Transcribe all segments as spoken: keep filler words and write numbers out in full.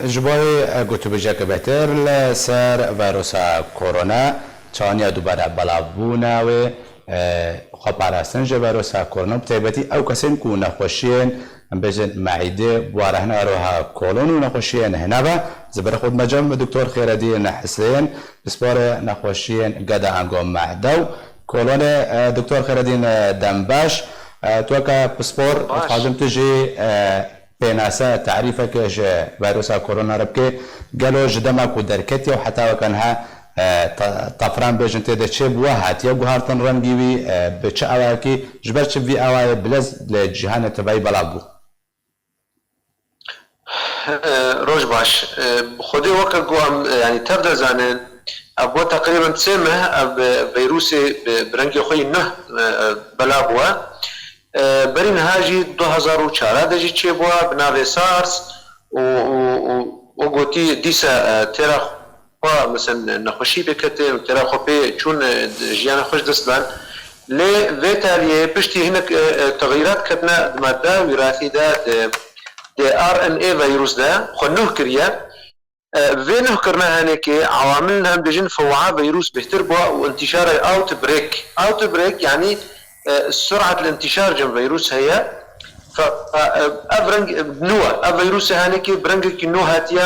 Ji bo, e, gotûbêjeke bêhtir li ser vîrusa korona, çawa niya dubare belavbûna wê, e, xweparastin ji vîrusa korona, bi taybetî ew kesên ku nexweşiyên, em bêjin, meîdê, bi wa re hene, her wiha kolon û nexweşiyên hene ve, ez ê berê xwe dime cem Doktor Xêredîn Hisên, pisporê nexweşiyên geda ango mehde û kolonê, e, Doktor Xêredîn, e, dem baş. E, tu weke pispor, Baş. Dixwazim tu jî, e, pênase, tarîfeke ji vîrusa korona re bike. Gelo ji dema ku derketiye û heta weke niha, e, ta-, tafran bêjin tê de çê bi we hatiye guhartin rengî wî, e, bi çi awayekî, ji ber çi vî awayê bilez li cîhanê tevayî belav bû? E, roj baş. E, bi xwedê weke ku em, e, yanî tev de zanin, ev bû teqrîben sê meh, ev, e, vîrusê bi, bi rengê xwe yî nuh, e, e, belav bûye. E, berî niha jî du hezar û çar de jî çêbûye bi navê SARS û, û, û, û gotî dîsa, e, têra xwe, mesela, nexweşî pê ketin û têra xwe pê çûn, e, jiyana xwe ji dest dan. Lê vê taliyê piştî hinek, e, e, texîrat ketine di madde wîrasî de, di, di R N A vîrus de xwe nuh kiriye. E, vê nuhkirina henekê, ewamil em bêjin, fewaa vîrus bêhtir bû û intîşara outbreak. Outbreak, yanî, e, surat li intîşar cem vîrus heye. Fe, e, ev reng, e, nû e. Ev vîrusê henekê bi rengekî nû hatiye.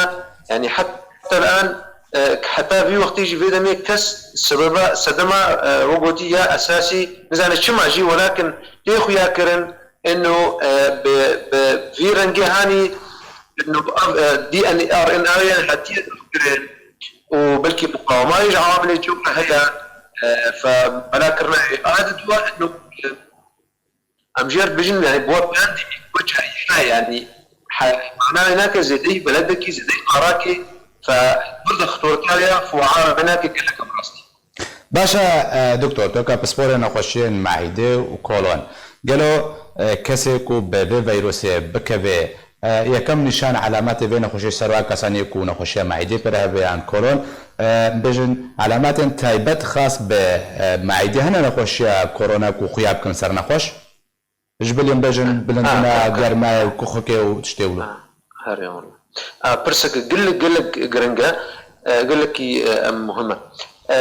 Yanî heta el-an, e, heta vî wextî jî vê demê kes sebeba, sedema, e, wek gotî ya esasî nizane çima jî, welakin tê xuya kirin, eno, e, bi, bi vî rengê hanî, eno, ev, e, D N A, R N A yan hatiye kirin û belkî muqawema ji amilê çok heye, e, fe bela kirina ê adet wa, eno, e, em jê re dibêjin, yani, bo pandemî, bo cayîna, yani, he, mana wê nake zêdeyî beledekî, zêdeyî qarakê, fe bir de xetorita ya fuara wê nake gelek bi rastî. Baş e, e, doktor, tu ka pisporê nexweşiyên meîdê û kolon. Gelo, e, kesê ku bi vê vîrusê bikeve, e, yekem nîşan, elametê vê nexweşiyê ser wa kesanê ku nexweşiya meîdê pê re hebe yan kolon, e, bêjin elametên taybet xas bi, e, meîdê hene nexweşiya korona ku xuya bikin ser nexweş? Ji bilên bêjin, bilindbûna germayê û kuxikê û tiştê wilo. Ha, herê wilo. A, pirsek gelek, gelek giring e, e, gelekî, e, em muhim e. E, e,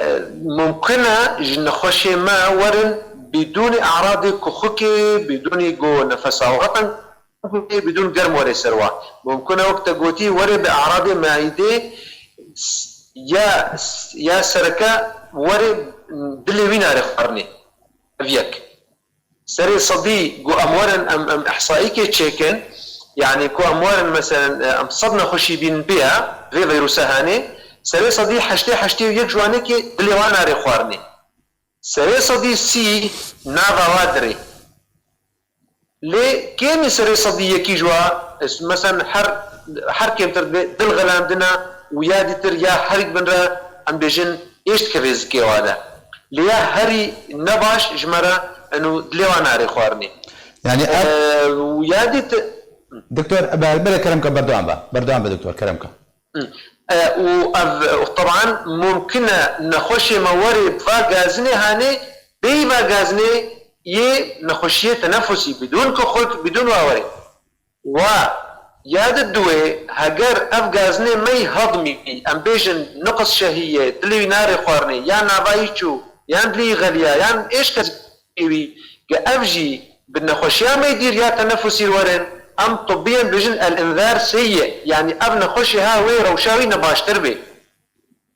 e, mumkin e ji nexweşê me werin bidûnî eradê kuxikê, bidûnî go nefes awatan, bidûn germ were ser wa. Mumkin e wek te gotî were bi eradê meîdê s-, ya, ya sereke were dilê wî nare xwarinê. Ev yek. Serê sedî ku em werin, em, em ihsaîkê çêkin, yanî ku em werin, meselen, em sed nexweşî bînin pê ya, vê vîrusa hanê, serê sedî heştê, heştê û yek ji wanekê dilê wan narê xwarinê. Serê sedî sî nava wa dirê. Lê kêmî serê sedî yekî ji wa, es-, meselen her, her kêmtir dibê dil xelandina û ya dîtir ya herî bin re, em bêjin, êş dikeve zikê wa de. Lê ya herî nebaş ji me re, eno dilê wan narê xwarinê. Yani ev Eee, û ya dîtir Doktor, be-, belê kerem ke berdewam be. Berdewam be doktor, kerem ke. E, û ev, û teban mumkin e nexweşê me were bi va gazinê hanê, bêyî va gazinê yê nexweşiyê tenefusî, bidûn kuxik, bidûn wa were. Wa ya di duwê, heger ev gazinê me yî hedmî, em bêjin nuqis şehî ye, dilê wî narê xwarinê, yan nava yî çû, yan dilê yî xeliya, yan êşke wî, ke ev jî bi nexweşiya meydîr ya tenefusî werin, em tibbiyen bêjin el-inzar seyyi, yanî ev nexweşê ha wê rewşa wî ne baştir bê.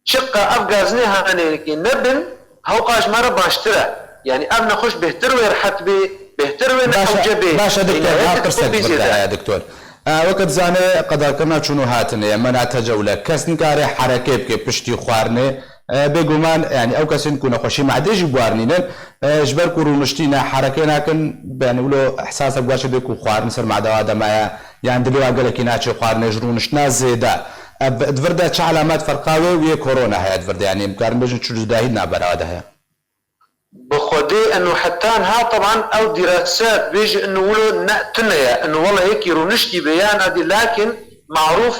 Çiqa ev gazinê hanê ke nebin, hewqa ji me re baştir e. Yanî ev nexweş bêhtir wê rehet bê, bêhtir wê ne Baş e, ewce bê. Baş e, doktor, Îlayetê niha pirsek tibbî zêde. Bikare, doktor. E, weke dizane qedakirina çûn û hatinê ye, mena tecewle. Kes nikare herekê bike piştî xwarinê. E, bêguman, yani ew kesên ku nexweşî me'dê jî guharnînin, e, ji ber ku rûniştî ne, herekê nakin, yani wilo ihsasek weş bê ku xwarin ser me'da wa de maye, yan dilê wa gelekî naçê xwarinê ji rûniştina zêde. E, bi-, di vir de çi elamet ferqa wê û yê korona heye di vir de, yani em karin bêjin çi cudahî di navbera wa de heye? Bi xwedê eno heta niha teban ew dîrase dibêje eno wilo ne tune ye, eno wele yekî rûniştî bê ya nadî, lakin marûf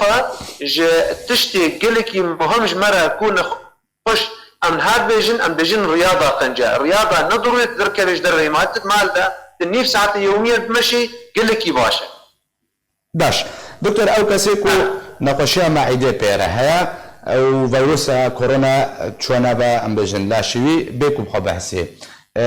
e ji tiştê gelekî muhim ji me re ku nexweş, em niha dibêjin, em dibêjin riyada qenc e. Riyada ne dirûyê tu derkevê ji derveyê ma tu di mal de, tu nîv saetê yewmî ye bimeşî, gelekî baş e. Baş. Doktor, ew kesê ku nexweşiya meîdê pê re heye, ew vîrusa korona çûne ve, em bêjin, laşî wî, bê ku bi xwe bihesê. E,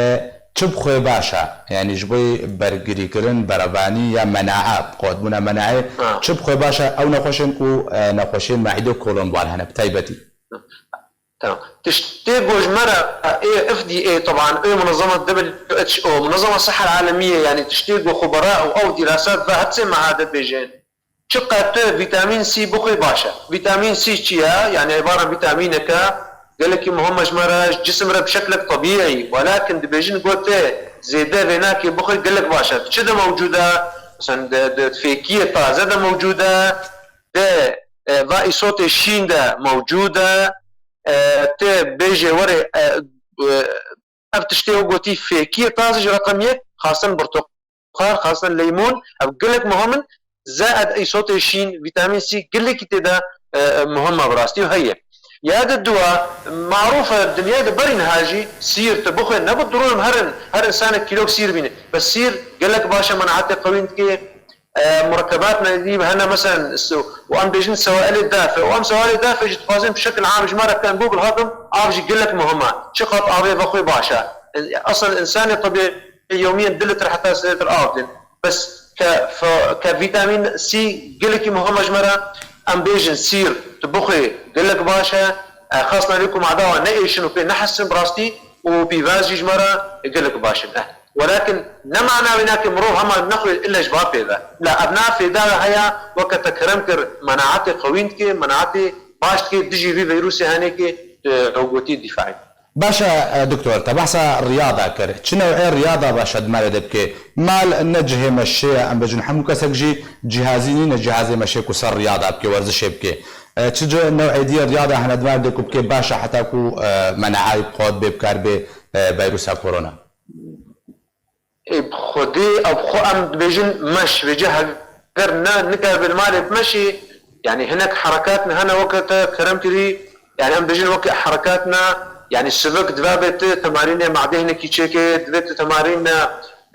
çi bi xwe baş e? Yanî ji bo bergirîkirin, berevanî ya menae, bi qewetbûna menaeyê, Ha. çi bi xwe baş e? Ew nexweşên ku, e, nexweşiyên meîdê û kolon wan hene, bi taybetî. Tamam. Tiştê ku ji me re, ê F D A, teban, ê munezema W H O, munezema Sihha Alemiyê, yanî tiştê ku xubera û ew dîrasat ve her sê meha dibêjin. Çiqas tu vîtamîn C bixwî baş e. Vîtamîn C çi ye? Yanî îbare vîtamîneke gelekî muhim e ji me re, ji cisim re bi şeklek tebîî. Welakin dibêjin ku tu zêde vê nakê bixwî gelek baş e. Di çi de mewcûd e? Mesela di, di fêkiyê taze de mewcûd e. Di, e, va îsotê şîn de mewcûd e. E, tu bêjê werê, e, e, ev tiştê ew gotî fêkiyê taze ji reqem yek, xasen birtoqal, xasen leymûn, ev gelek muhim in. Zêde îsotê şîn, vîtamîn C gelekî tê de, e, e, muhim e bi rastî û heye. Ya di dua, marûf e, dinyayê de berî niha jî sîr tu bixwe, ne bi durum herin, her insanek kîlok sîr bîne. Bes sîr gelek baş e, menaetê qewîn dike. E, murekebat me dî hene, meselen, s-, û em bêjin sewailê dafe. Û em sewailê dafe jî dixwazin bi şekil am ji me re bikevin, bo bilhatin, av jî gelek muhim e. Çiqas avê vexwe baş e. E, eslen insanê tebî yewmiyen du litr heta sê litr av din. Bes ke fe-, ke vîtamîn C gelekî muhim e ji me re, em bêjin sîr tu bixwê gelek baş e. E, xasna lê ku mada wan neêşin û pê nehesin bi rastî û pîvaz jî ji me re gelek baş in. Eh, welakin ne mana wê nake mirov hema nexwe ille ji va pê ve. La ev na fêda heye, weke te kerem kir, menaetê qewîn dike, menaetê baş dike, dijî vî vîrusê henêkê, tu ew gotî dîfaî. Baş e, e, doktor, te behsa riyada kir. Çi new'ê riyada baş e di malê de bike? Mal ne cihê meşê ye, em bêjin hemû kesek jî cihazî nîne, cihazê meşê ku ser riyada bike, werzişê bike. E, çi cih new'ê dî riyada hene di malê de ku bike baş e heta ku, e, menae bi qewet bê, bi kar bê, e, vîrusa korona? Ê, bi xwedê, ev xwe em dibêjin meş, vêca heger ne, nikaribe li malê bimeşê, yanî hinek herekat ne hene weke te kerem kirî, yanî em bêjin weke herekat ne, yanî sivik divê bê tu temarînê madê hinekî çêke, divê tu temarîn ne,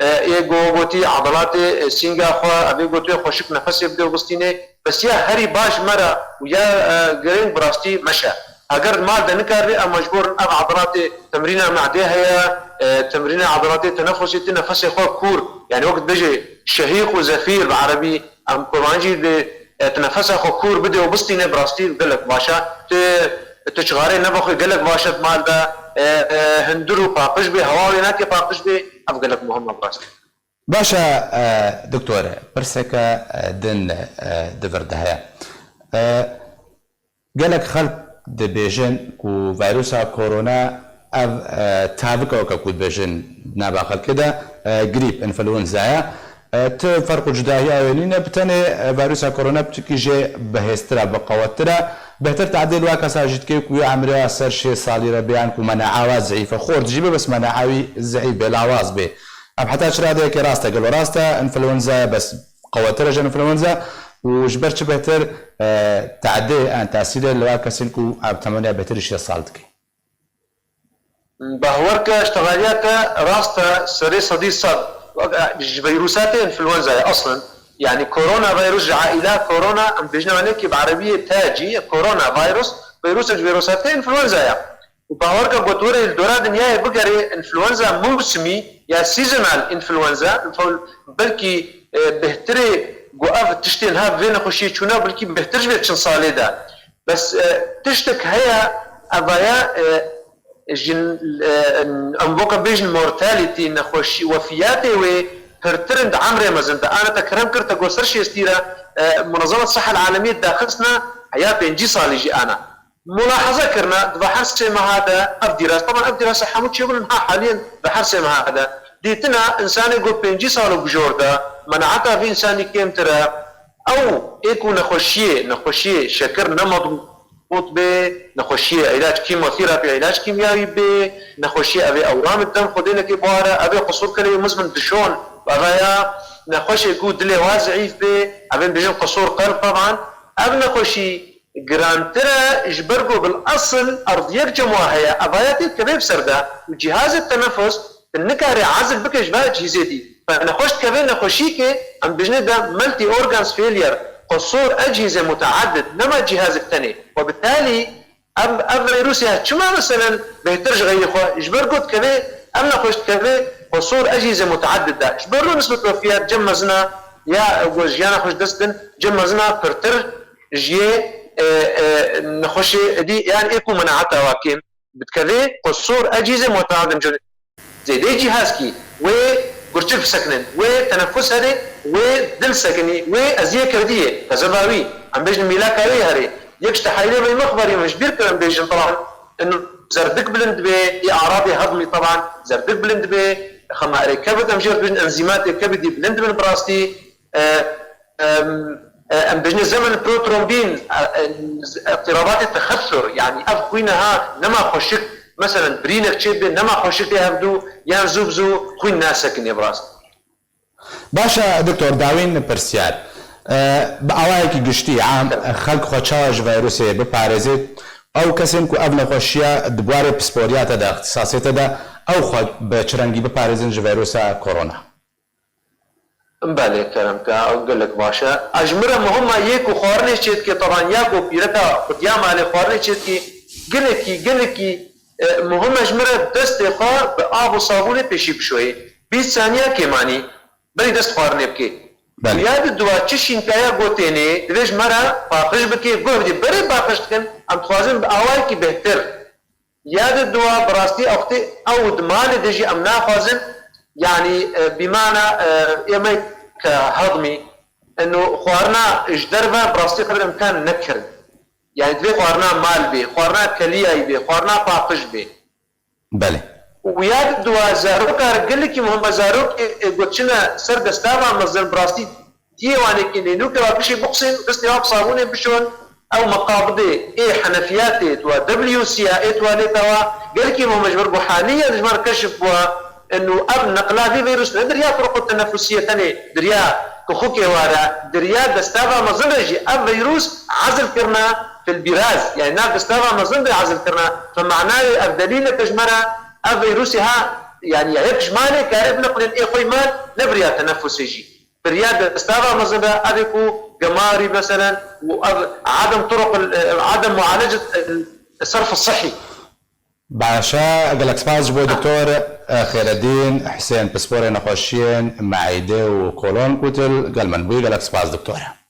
e, ê go-, gotî edelatê, e, sînga xwe, evê gotê xweşik nefesê bide û bistînê. Bes ya herî baş me re û ya, e, girêng bi rastî meş e. Heger di mal de nikaribe, em mecbûr in ev edelatê temrîna me'dê heye, e, temrîna edelatê tenefusê, tu nefesê xwe kûr, yanî wek dibêje şehîq û zefîr bi erebî, em kurmancî dê, e, tu nefesa xwe kûr bidê û bistîne, bi rastî gelek baş e. Tu, tu çixarê nebe xwe gelek baş e di mal de, e, e, hundir û paqij bê, hewa wê nake paqij bê, ev gelek muhim e bi rastî. Baş e, e, doktor, pirseke, e, din, e, di vir de heye. E, gelek xelk dibêjin ku vîrusa korona ev, e, tavik e weke ku dibêjin di nava xelkê de, e, grîp, înfluenza ye. E, ti ferq û cudahiya wê nîne, bi tenê, e, vîrusa korona piçikî jê bihêztir e, biqewettir e. Bêhtir tadê li wa kesa jî dike ku ya emrê ya ser şêst salî re bê yan ku menae wa zeîf e. Xort jî be, bes menae wî zeîf bê, lawaz bê. Ev heta çi radeyekê rast e? Gelo rast e, înfluenza ye, bes qewettir e ji înfluenza û ji ber çi bêhtir, e, tadê, e, tesîrê li wa kesên ku ev temeniya bêhtirî şêst sal dike? Bahwer ke, ji texaliya te rast e, serê sedî sed, e, ji vîrusatê înfluenza ye eslen. Yanî koronavîrus ji aîla korona, em dibêjin wanekî bi erebiyê tacî, koronavîrus, vîrusek ji vîrusatê înfluenza ye. Û bawer ke ku tu werê li dora dinyayê bigerê, înfluenza mewsimî ya seasonal influenza, influ-, belkî, e, bêhtirê ku ev tiştên hev vê nexweşiyê çûne, belkî bêhtir ji vê çend salê de. Bes, e, tiştek heye, evaya, e, jin, e, em weke bêjin mortality, nexweşî, wefiyatê wê pirtir in di emrê mezin de. Ana te kerem kir, te got ser şêstî re, e, Munezemet Sihel Alemiyê daxistine, heya pêncî salî jî ana. Mulahaza kirine, di her sê meha de ev dîras, teban ev dîrasa hemû çêbûn ha haliyen di her sê meha de. Dîtina insanê ku pêncî sal û bijor de, menaeta vî insanî kêmtir e, ew ê ku nexweşiyê, nexweşiyê şekir ne mezbût bê, nexweşiyê îlaç kîmoterapi, îlaç kîmyawî bê, nexweşiyê evê ewramê dem xwedênekê bihare, evê qisûr kelê wê mizmin dişon, evaya nexweşê ku dilê wa zeîf bê, evê bêjin qisûr qelb teban, ev nexweşî girantir e, ji ber ku bil esil erdiyek cem wa heye, evaya tê dikeve bi ser de û cîhazê tenefus tu nikarê ezil bike ji va cihîzê dî. Te nexweş dikeve nexweşîkê, em bijnê de multi organs failure, قصور أجهزة متعدد، nema cîhazek tenê. وبالتالي ev, ev vîrusê çima meselen bêhtir ji xeyrê xwe, ji ber ku dikeve, ev nexweş dikeve قصور أجهزة متعدد de. Ji ber ku nisbet wefiyat cem mezina ya ku jiyana xwe ji dest din, cem mezina pirtir ji yê, e, e, nexweşê dî, yan ê ku menaeta wa kêm. Bitkevê قصور أجهزة متعددة. Zêdeyî cîhazkî, wê gurçik bisekinin, wê tenefus hebe, wê dil sekinî, wê eziyê kevdiyê, qezeba wî, em bêjin mîlaka wê herê. Yek ji teheylê wê mexberî min ji bîr kir, em bêjin, taban, in zerdik bilind dibe, ê aradê hedmî, taban, zerdik bilind dibe, xema erê kevd, em jê re dibêjin enzîmatê kevdî bilind dibin bi rastî. E, em, e, em bêjinê zemen protrombîn, e, e, اضطرابات التخثر, yanî ev xwîna ha nema xweşik, meselen, birînek çêdibe, nema xweşik tê hevdû, yan zû bi zû xwîn nasekinê bi rast. Baş e, doktor, dawîn pirsiyar. E, bi awayekî giştî, am, xelk xwe çawa ji vîrusê biparêzê? Ew kesên ku ev nexweşiya di buarê pisporiyate de, ixtisasiyete de, ew xwe bi çi rengî biparêzin ji vîrusa korona? Belê, kerem ke, ew gelek baş e. A ji min re muhim e, yê ku xwarinê çêdike, teban ya ku pîreka xudiya malê xwarinê çêdike, gelekî, gelekî, e, muhim e ji min re destê xwe bi av û sabûnê pêşî bişoyê. Bîst saniya kêmanî, berî dest xwarinê bike. Belê. Ya di dua çi şînkaya gotênê, divê ji me re paqij bike, guh bidê. Berê paqij dikin, em dixwazin bi awayekî bêhtir. Ya di dua bi rastî ew wextê ew di malê de jî em naxwazin, yanî, e, bîmana, e, ê me ke hedmî, eno xwarina ji derve bi rastî qedir imkan nekirin. Yanî divê xwarina mal bê, xwarina keliyayî bê, xwarina paqij bê. Belê. Û ya di dua zaroka re gelekî muhim e, zarokê, e, ku çine ser destava mezin bi rastî Diyê wanekî nênûke wa bişê bixusên, destê wa bi sabûnê bişon, ew meqabidê ê henefiyatê tu wa W C ya ê tualeta wa, gelkî muhim e ji ber ku halî ya ji me re keşif bûwa, eno ev neqla vî vîrus ne di riya turuqu tenefusiyê tenê, di riya kixûkê wa re, di riya destava mezin re jî ev vîrus ezil kirine fil biraz, yanî nav destava mezin de ezil kirine, fe manayê ev delîleke ji me re, ev vîrusê ha, yanî ya yek ji malê kare bineqlên ê xwe mal, ne bi riya tenefusê jî. Bi riya destava mezin re, ev ê ku gemarî, meselen, û ev adem turuq, adem mualecet serf sihî. Baş e, gelek spas ji bo doktor, e, Xêredîn Husên, pisporê nexweşiyên meîde û kolon ku tu li gel min bûyî, gelek spas doktor.